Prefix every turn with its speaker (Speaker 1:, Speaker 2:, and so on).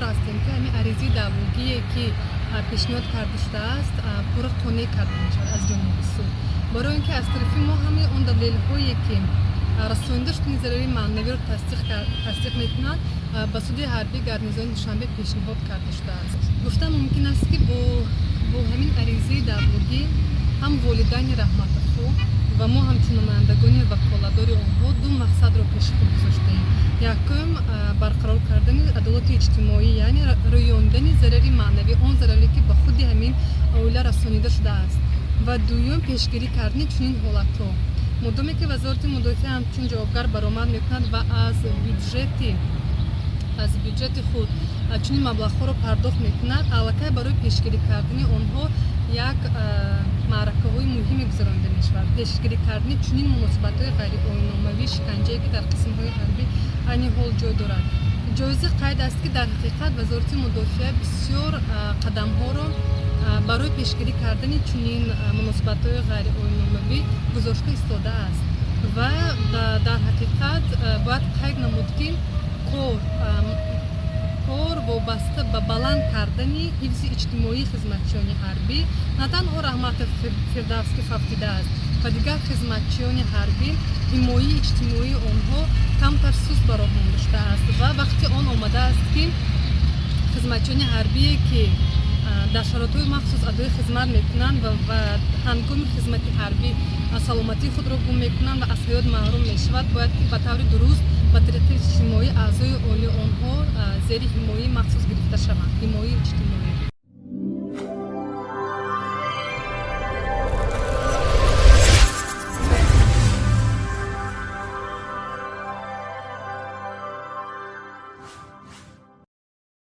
Speaker 1: ҳастем, ки ҳамин аризаи даъвогие, ки пешниҳод карда шудааст, пурра қонеъ карда мешавад аз ҷониби суд, барои ин ки аз тарафи мо ҳамаи он далелҳое, ки расонида шудани зарари маънавиро тасдиқ мекунанд, ба суди ҳарбии гарнизони Душанбе пешниҳод карда шудааст. Гуфтан мумкин аст, ки бо ҳамин аризаи даъвогӣ ҳам волидайни Раҳматовҳо ва мо ҳамчун намояндагони ваколатдори онҳо ду мақсадро пеши худ гузоштаем. Якум, барқарор кардани адолати иҷтимоӣ, яъне рӯёндани зарари маънавӣ, он зараре, ки ба худи ҳамин оила расонида шудааст, ва дуюм, пешгирӣ кардани чунин ҳолатҳо. Модоме ки Вазорати мудофиа ҳамчун ҷавобгар баромад мекунад ва аз бюҷети худ чунин маблағҳоро пардохт мекунад, аллакай барои пешгирӣ кардани онҳо як маъракаҳои муҳиме гузаронида мешавад. Пешгирӣ кардани чунин муносибатҳои ғайриоинномавии шиканҷае, ки дар қисмҳои ҳарбӣ айни ҳол ҷой дорад. Ҷоизи қайд аст, ки дар ҳақиқат Вазорати мудофиа бисёр қадамҳоро барои пешгирӣ кардани чунин муносибатҳои ғайриоинномавӣ гузошта истодааст ва дар ҳақиқат бояд қайд намуд, ки кор вобаста ба баланд кардани ҳифзи иҷтимоии хизматчиёни ҳарбӣ, на танҳо Раҳматов Фирдавс, ки фавтидааст, ва дигар хизматчиёни ҳарбӣ, ҳимояи иҷтимоии онҳо камтар суст ба роҳ монда шудааст ва вақти он омадааст, ки хизматчиёни ҳарбие, ки дар шароитҳои махсус адои хизмат мекунанд ва ҳангоми хизмати ҳарбӣ саломатии худро гум мекунанд ва аз ҳаёт маҳрум мешавад, бояд ки ба таври дуруст, ба тариқи иҷтимоӣ аъзои оилаи онҳо зери ҳимояи махсус гирифта шаванд, ҳимояи иҷтимоӣ.